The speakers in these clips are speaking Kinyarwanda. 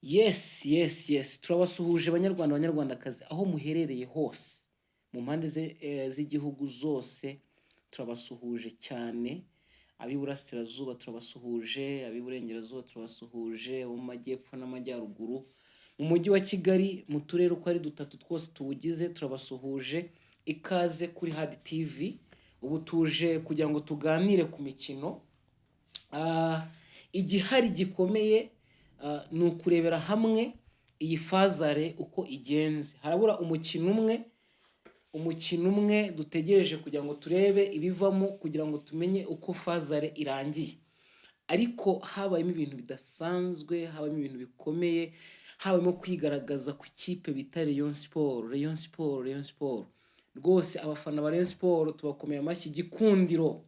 Yes, turabasuhuje Banyarwanda, Banyarwandakazi, aho muherereye hose mu mpande z'igihugu zose. Turabasuhuje cyane. Ab'iburasirazuba turabasuhuje, ab'iburengerazuba turabasuhuje, abo mu majyepfo n'amajyaruguru, mu mujyi wa Kigali, mu turere uko ari dutatu twose tuwugize, turabasuhuje. Ikaze kuri Hadi TV. Ubu tuje kugira ngo tuganire ku mikino. Igihari gikomeye ni ukurebera hamwe iyi phase aller uko igenze. Harabura umukino umwe, umukino umwe dutegereje kugira ngo turebe ibivamo, kugira ngo tumenye uko phase aller irangiye. Ariko habayemo ibintu bidasanzwe, habayemo ibintu bikomeye, habayemo kwigaragaza ku ikipe bita Rayon Sport. Rayon Sport, Rayon Sport, rwose abafana ba Rayon Sport tubakomeye amashyi. Gikundiro,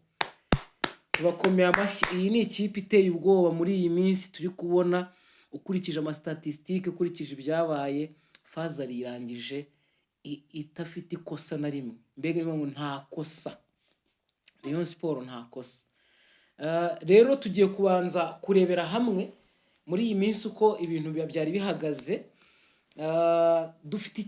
tubakomeye amashyi. Iyi ni ikipe iteye ubwoba muri iyi minsi turi kubona. Ukurikije ama statistiques, ukurikije ibyabaye, phase aller irangije idafite ikosa na rimwe. Mbega ni ngo nta kosa, Rayon Sport nta kosa. Rero tugiye kubanza kurebera hamwe muri iyi minsi uko ibintu byari bihagaze. Dufite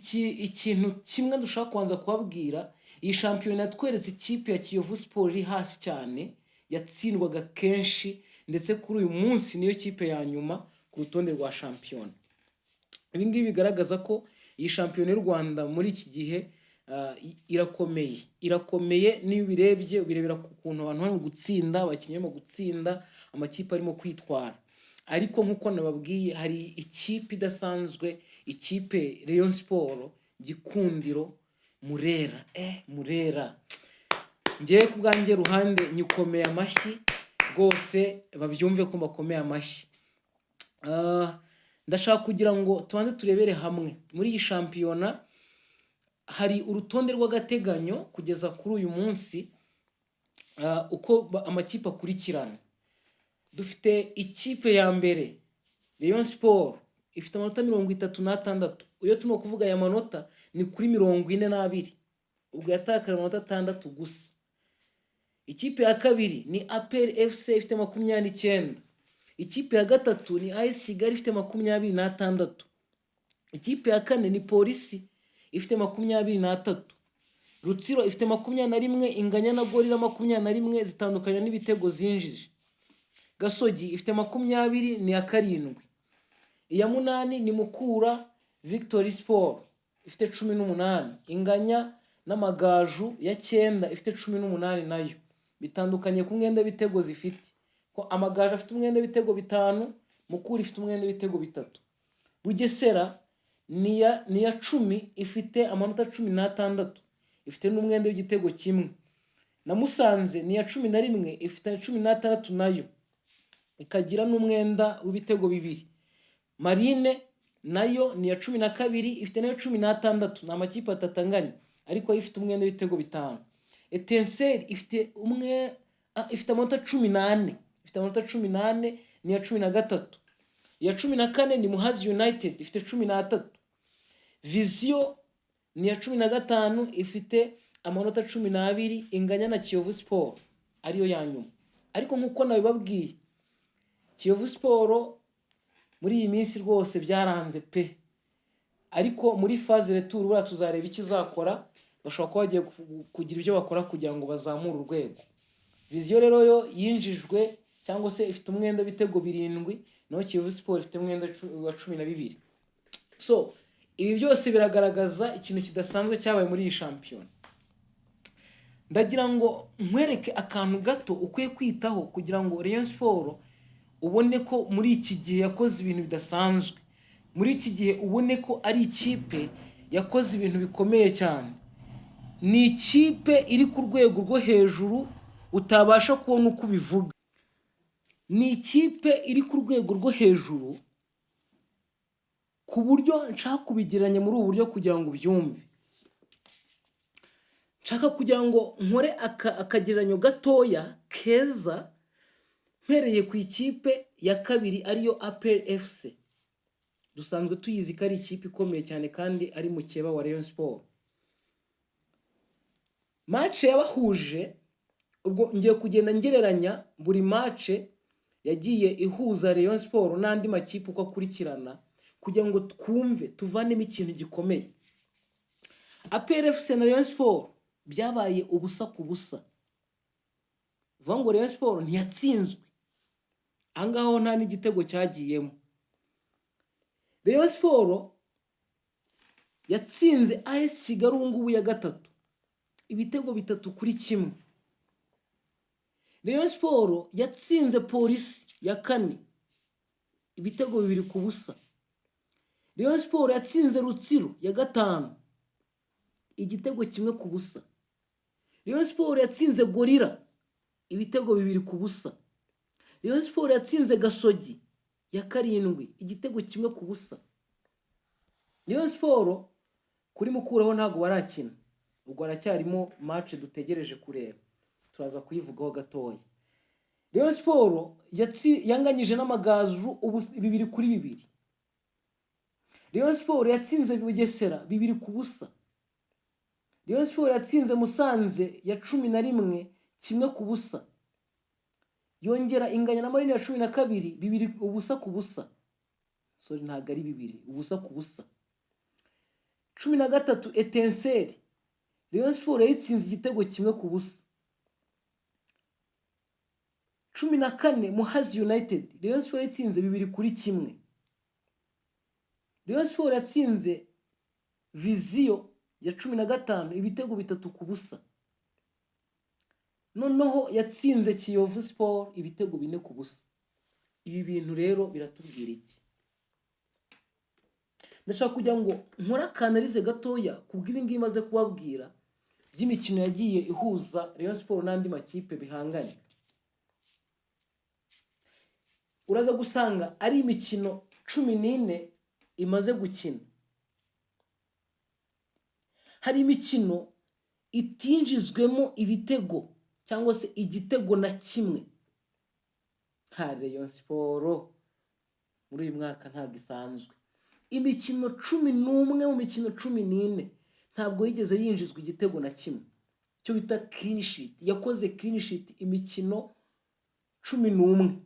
ikintu kimwe dushaka kubanza kubabwira. Iyi shampiyona yatweretse ikipe ya Kiyovu Sport iri hasi cyane, yatsindwaga kenshi, ndetse kuri uyu munsi niyo kipe ya nyuma ku rutonde rwa shampiyona. Ibi ngibi bigaragaza ko iyi shampiyona y'u Rwanda muri iki gihe irakomeye, irakomeye. Niyo ubirebye, ubirebera ku kuntu abantu barimo gutsinda, abakinnyi barimo gutsinda, amakipe arimo kwitwara. Ariko nk'uko nababwiye, hari ikipe idasanzwe, ikipe Rayon Sport, Gikundiro, Murera, Murera. Ngewe ku bwanjye ruhande nyikomeye amashyi rwose, babyumve ko mbakomeye amashyi. Ndashaka kugira ngo tubanze turebere hamwe muri iyi shampiyona. Hari urutonde rw'agateganyo kugeza kuri uyu munsi, uko amakipe akurikirana. Dufite ikipe ya mbere, Rayon Sport, ifite amanota 36. Iyo turimo kuvuga aya manota ni kuri 42, ubwo yatakaje amanota 6 gusa. Ikipe ya kabiri ni APR FC, ifite 29. Ikipe ya gatatu ni AS Kigali, ifite 26. Ikipe ya kane ni Polisi, ifite 23. Rutsiro ifite 21, inganya na Gorilla 21, zitandukanya n'ibitego zinjije. Gasogi ifite 20, ni iya karindwi. Iya munani ni Mukura Victory Sport, ifite 18, inganya n'Amagaju ya cyenda, ifite 18 nayo. Bitandukanye ku mwenda w'ibitego zifite, ko Amagaju afite umwenda w'ibitego 5, Mukura ifite umwenda w'ibitego 3. Bugesera ni iya 10, ifite amanota 16, ifite n'umwenda w'igitego kimwe. Na Musanze ni iya 11, ifite 16 nayo, ikagira n'umwenda w'ibitego 2. Marine nayo ni iya 12, ifite nayo 16. Ni amakipe atatu anganya, ariko yo ifite umwenda w'ibitego 5. Etincelles ifite umwe, ifite amanota 14, ifite amanota 14, ni iya 13. Iya 14 ni Muhazi United, ifite 13. Vision ni iya 15, ifite amanota 12, inganya na Kiyovu Sport ariyo ya nyuma. Ariko nk'uko nabibabwiye, Kiyovu Sport muri iyi minsi rwose byaranze pe. Ariko muri phase retour buriya tuzareba icyo izakora. Bashobora kuba bagiye kugira ibyo bakora kugira ngo bazamure urwego. Vision rero yo yinjijwe cyangwa se ifite umwenda w'ibitego 7, naho Kiyovu Sport ifite umwenda wa 12. So ibi byose biragaragaza ikintu kidasanzwe cyabaye muri iyi shampiyona. Ndagira ngo nkwereke akantu gato ukwiye kwitaho kugira ngo Rayon Sport ubone ko muri iki gihe yakoze ibintu bidasanzwe, muri iki gihe ubone ko ari ikipe yakoze ibintu bikomeye cyane. Ni ikipe iri ku rwego rwo hejuru utabasha kubona uko ubivuga. Ni ikipe iri ku rwego rwo hejuru ku buryo nshaka kubigereranya muri ubu buryo kugira ngo ubyumve. Nshaka kugira ngo nkore akagereranyo gatoya keza, mpereye ku ikipe ya kabiri ariyo APR FC. Dusanzwe tuyizi ko ari ikipe ikomeye cyane kandi ari mukeba wa Rayon Sport. Match yabahuje, ubwo ngiye kugenda ngereranya buri match yagiye ihuza Rayon Sport n'andi makipe uko akurikirana. Kugira ngo twumve, tuvanemo ikintu gikomeye. APR FC na Rayon Sport byabaye 0-0. Uvuga ngo Rayon Sport ntiyatsinzwe, aha ngaha ho nta n'igitego cyagiyemo. Rayon Sport yatsinze AS Kigali ubu ngubu ya gatatu ibitego 3-1. Rayon Sport yatsinze Polisi ya kane ibitego 2-0. Rayon Sport yatsinze Rutsiro ya gatanu igitego 1-0. Rayon Sport yatsinze Gorilla ibitego 2-0. Rayon Sport yatsinze Gasogi ya karindwi igitego 1-0. Rayon Sport kuri Mukura ho ntabwo barakina, ubwo haracyarimo match dutegereje kureba, turaza kuyivugaho gatoya. Rayon Sport yanganyije n'Amagaju ubu 2-2. Rayon Sport yatsinze Bugesera 2-0. Rayon Sport yatsinze Musanze ya 11 1-0, yongera inganya na Marine ya 12 2 0-0. Sorry, ntabwo ari bibiri, 0-0. 13 Etincelles, Rayon Sport yayitsinze igitego 1-0. 14 Muhazi United, Rayon Sport yayitsinze 2-1. Rayon Sport yatsinze Vision ya 15 ibitego 3-0. Noneho yatsinze Kiyovu Sport ibitego 4-0. Ibi bintu rero biratubwira iki? Ndashaka kugira ngo nkore aka analyse gatoya ku bw'ibi ngibi maze kubabwira by'imikino yagiye ihuza Rayon Sport n'andi makipe bihanganye. Uraza gusanga ari imikino 14 imaze gukina, hari imikino itinjizwemo ibitego cyangwa se igitego na kimwe. Nka Rayon Sport muri uyu mwaka ntabwo isanzwe. Imikino 11 mu mikino 14 ntabwo yigeze yinjizwa igitego na kimwe, icyo bita clean sheet. Yakoze clean sheet imikino 11.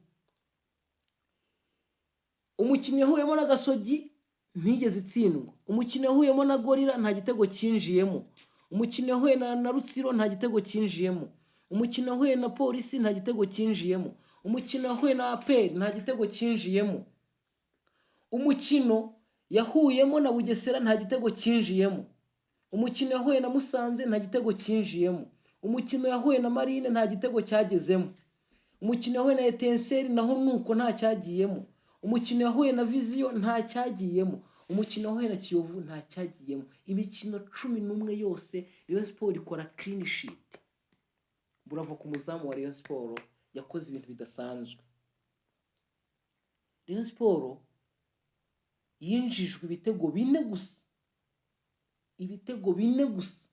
Umukino yahuyemo na Gasogi ntigeze itsindwa, umukino yahuyemo na Gorilla nta gitego cyinjiyemo, umukino yahuye na Rutsiro nta gitego cyinjiyemo, umukino yahuye na Polisi nta gitego cyinjiyemo, umukino yahuye na APR nta gitego cyinjiyemo, umukino yahuyemo na Bugesera nta gitego cyinjiyemo, umukino yahuye na Musanze nta gitego cyinjiyemo, umukino yahuye na Marine nta gitego cyagezemo, umukino yahuye na Etincelles naho nuko nta cyagiyemo, umukino yahuye na Vision nta cyagiyemo, umukino yahuye na Kiyovu nta cyagiyemo. Imikino 11 yose Rayon Sport ikora clean sheet. Bravo ku muzamu wa Rayon Sport, yakoze ibintu bidasanzwe. Rayon Sport yinjijwe ibitego bine gusa, ibitego bine gusa.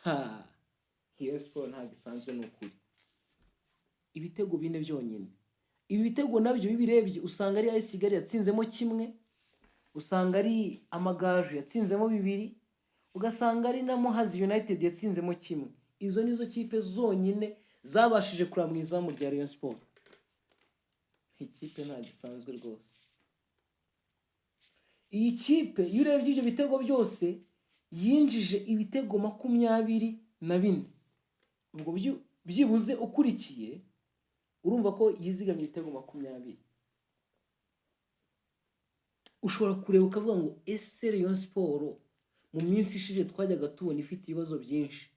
Ha, Rayon Sport ntabwo isanzwe ni ukuri. Ibitego bine byonyine. Ibi bitego nabyo iyo ubirebye usanga ari AS Kigali yatsinzemo kimwe, usanga ari Amagaju yatsinzemo bibiri, ugasanga ari na Muhazi United yatsinzemo kimwe. Izo nizo kipe zonyine zabashije kureba mu izamu rya Rayon Sport. Ikipe ntabwo isanzwe rwose. Iyi kipe iyo urebye ibyo bitego byose, yinjije ibitego 24. Ubwo byibuze ukurikiye urumva ko yizigamye ibitego 20. Ushobora kureba ukavuga ngo: "Ese Rayon Sport mu minsi ishize twajyaga tubona ifite ibibazo byinshi,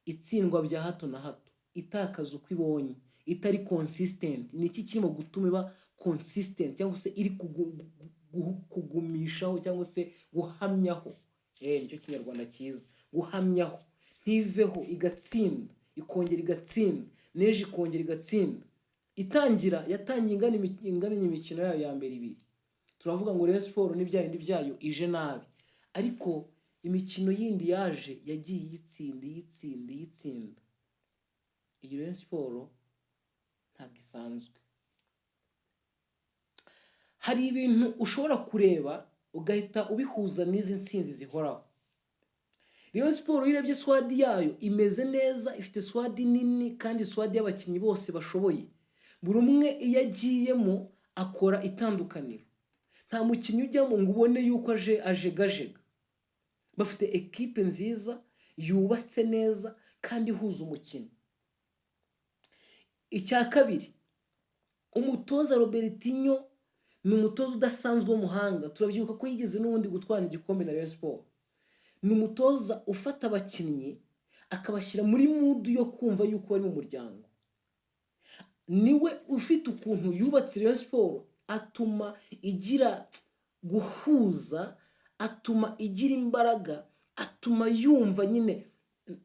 itsindwa bya hato na hato, itakaza uko ibonye, itari consistent, ni iki kirimo gutuma iba consistent cyangwa se iri kugumishaho cyangwa se guhamyaho?" Nicyo Kinyarwanda cyiza, guhamyaho, ntiveho, igatsinda, ikongera igatsinda, n'ejo ikongera igatsinda. Itangira yatangiye ingana imikino yayo ya mbere ibiri, turavuga ngo Rayon Sport ni bya bindi byayo, ije nabi. Ariko imikino yindi yaje yagiye iyitsinda, iyitsinda, iyitsinda. Iyi Rayon Sport ntabwo isanzwe. Hari ibintu ushobora kureba ugahita ubihuza n'izi ntsinzi zihoraho. Rayon Sport, iyo urebye squad yayo imeze neza, ifite squad nini kandi squad y'abakinnyi bose bashoboye. Buri umwe iyo agiyemo akora itandukaniro. Nta mukinnyi ujyamo ngo ubone yuko aje ajegajega. Bafite ekipe nziza, yubatse neza kandi ihuza umukino. Icya kabiri, umutoza Robertinho ni umutoza udasanzwe w'umuhanga. Turabyibuka ko yigeze n'ubundi gutwara igikombe na Rayon Sport. Ni umutoza ufata abakinnyi akabashyira muri mood yo kumva yuko bari mu muryango. Niwe ufite ukuntu yubatse Rayon Sport, atuma igira guhuza, atuma igira imbaraga, atuma yumva nyine.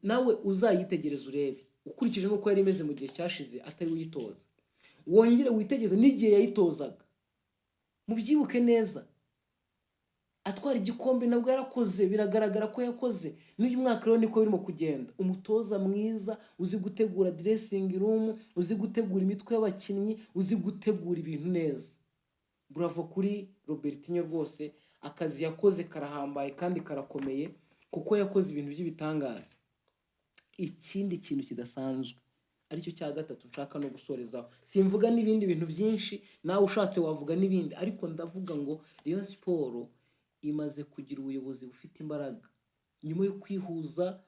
Nawe uzayitegereza urebe, ukurikije n'uko yari imeze mu gihe cyashize atari we uyitoza, wongere witegereze n'igihe yayitozaga. Mubyibuke neza, atwara igikombe nabwo yarakoze, biragaragara ko yakoze. N'uyu mwaka rero niko birimo kugenda. Umutoza mwiza uzi gutegura dressing room, uzi gutegura imitwe y'abakinnyi, uzi gutegura ibintu neza. Bravo kuri Robertinho rwose, akazi yakoze karahambaye kandi karakomeye, kuko yakoze ibintu by'ibitangaza. Ikindi kintu kidasanzwe, aricyo cya gatatu nshaka no gusorezaho, simvuga n'ibindi bintu byinshi, nawe ushatse wavuga n'ibindi, ariko ndavuga ngo Rayon Sport imaze kugira ubuyobozi bufite imbaraga nyuma yo kwihuza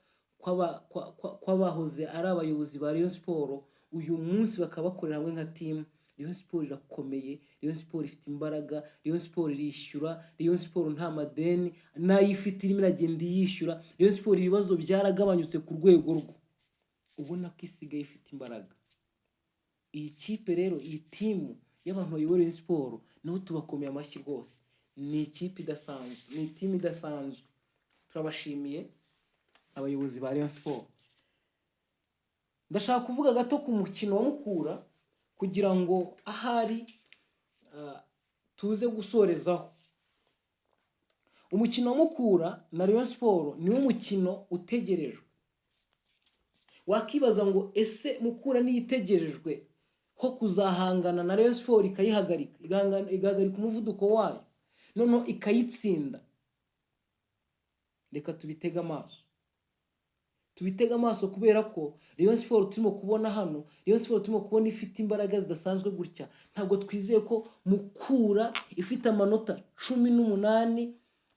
kw'abahoze ari abayobozi ba Rayon Sport, uyu munsi bakaba bakorera hamwe nka team. Rayon Sport irakomeye, Rayon Sport ifite imbaraga, Rayon Sport irishyura, Rayon Sport nta madeni, n'ayo ifite irimo iragenda iyishyura. Rayon Sport ibibazo byaragabanyutse ku rwego rwo ubona ko isigaye ifite imbaraga. Iyi kipe rero, iyi team y'abantu bayobora Rayon Sport, nabo tubakomeye amashyi rwose. Ni ikipe idasanzwe, ni team idasanzwe. Turabashimiye, abayobozi ba Rayon Sport. Ndashaka kuvuga gato ku mukino wa Mukura kugira ngo ahari tuze gusorezaho. Umukino wa Mukura na Rayon Sport niwo mukino utegerejwe. Wakibaza ngo ese Mukura niyo itegerejwe ho kuzahangana na Rayon Sport, ikayihagarika, igahagarika umuvuduko wayo, noneho ikayitsinda? Reka tubitege amaso, tubitege amaso, kubera ko Rayon Sport turimo kubona hano, Rayon Sport turimo kubona ifite imbaraga zidasanzwe gutya, ntabwo twizeye ko Mukura ifite amanota 18,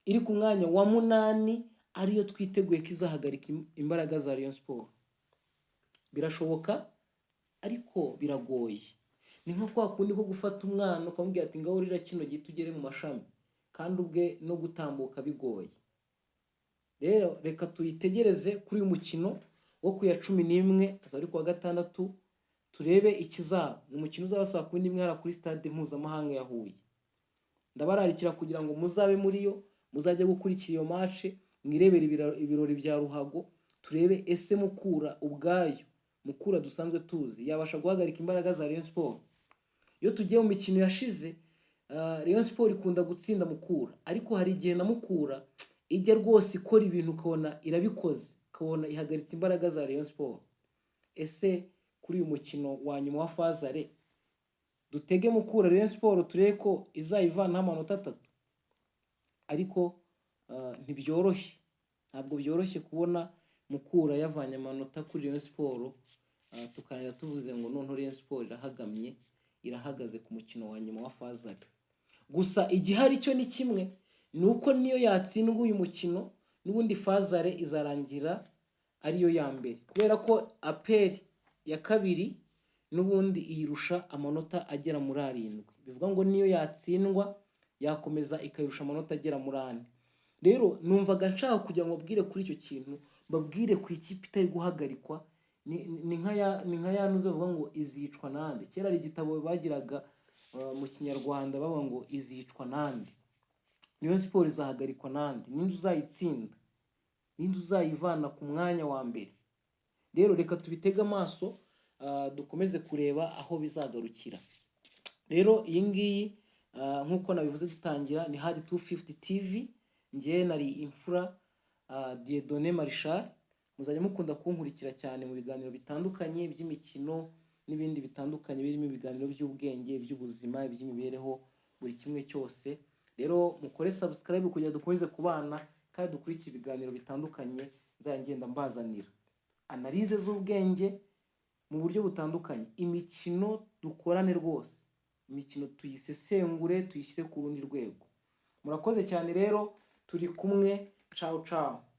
iri ku mwanya wa 8, ariyo twiteguye ko izahagarika imbaraga za Rayon Sport. Birashoboka ariko biragoye. Ni nko kwa kundi ko gufata umwana ukamubwira ati: "Ngaho urira kino giti ugere mu mashami", kandi ubwe no gutambuka bigoye. Rero reka tuyitegereze kuri uyu mukino wo ku ya 11, azaba ari ku wa gatandatu, turebe ikizaba. Ni umukino uzaba saa 11 hariya kuri Stade Mpuzamahanga ya Huye. Ndabararikira kugira ngo muzabe muri yo, muzajye gukurikira iyo match, mwirebere ibirori bya ruhago, turebe ese Mukura ubwayo, Mukura dusanzwe tuzi, yabasha guhagarika imbaraga za Rayon Sport. Iyo tugiye mu mikino yashize, Rayon Sport ikunda gutsinda Mukura, ariko hari igihe na Mukura ijya rwose ikora ibintu ukabona irabikoze, ukabona ihagaritse imbaraga za Rayon Sport. Ese kuri uyu mukino wa nyuma wa phase aller, dutege Mukura Rayon Sport, turebe ko izayivanaho amanota 3? Ariko ntibyoroshye, ntabwo byoroshye kubona Mukura yavanye amanota kuri Rayon Sport, tukarangira tuvuze ngo noneho Rayon Sport irahagamye, irahagaze ku mukino wa nyuma wa phase aller. Gusa igihari cyo ni kimwe, ni uko niyo yatsindwa uyu mukino, n'ubundi phase aller izarangira ariyo ya mbere, kubera ko APR ya kabiri n'ubundi iyirusha amanota agera muri 7. Bivuga ngo niyo yatsindwa yakomeza ikayirusha amanota agera muri 4. Rero numvaga nshaka kugira ngo mbabwire kuri icyo kintu, mbabwire ku ikipe itari guhagarikwa. Ni nka ya ntuza bavuga ngo izicwa nande. Kera hari igitabo bagiraga mu Kinyarwanda bavuga ngo izicwa nande. Rayon Sport izahagarikwa nande? Ninde uzayitsinda? Ninde uzayivana ku mwanya wa mbere? Rero reka tubitege amaso, dukomeze kureba aho bizagarukira. Rero iyi ngiyi, nk'uko nabivuze dutangira, ni Hadi 250 TV. Njyewe nari Imfura Dieudonné Marshal. Muzajya mukunda kunkurikira cyane mu biganiro bitandukanye by'imikino n'ibindi bitandukanye, birimo ibiganiro by'ubwenge, by'ubuzima, iby'imibereho, buri kimwe cyose. Rero mukore subscribe kugira dukomeze kubana kandi dukurikire ibiganiro bitandukanye nzajya ngenda mbazanira, analyse z'ubwenge mu buryo butandukanye. Imikino dukorane rwose, imikino tuyisesengure, tuyishyire ku rundi rwego. Murakoze cyane rero, turi kumwe. Ciao ciao.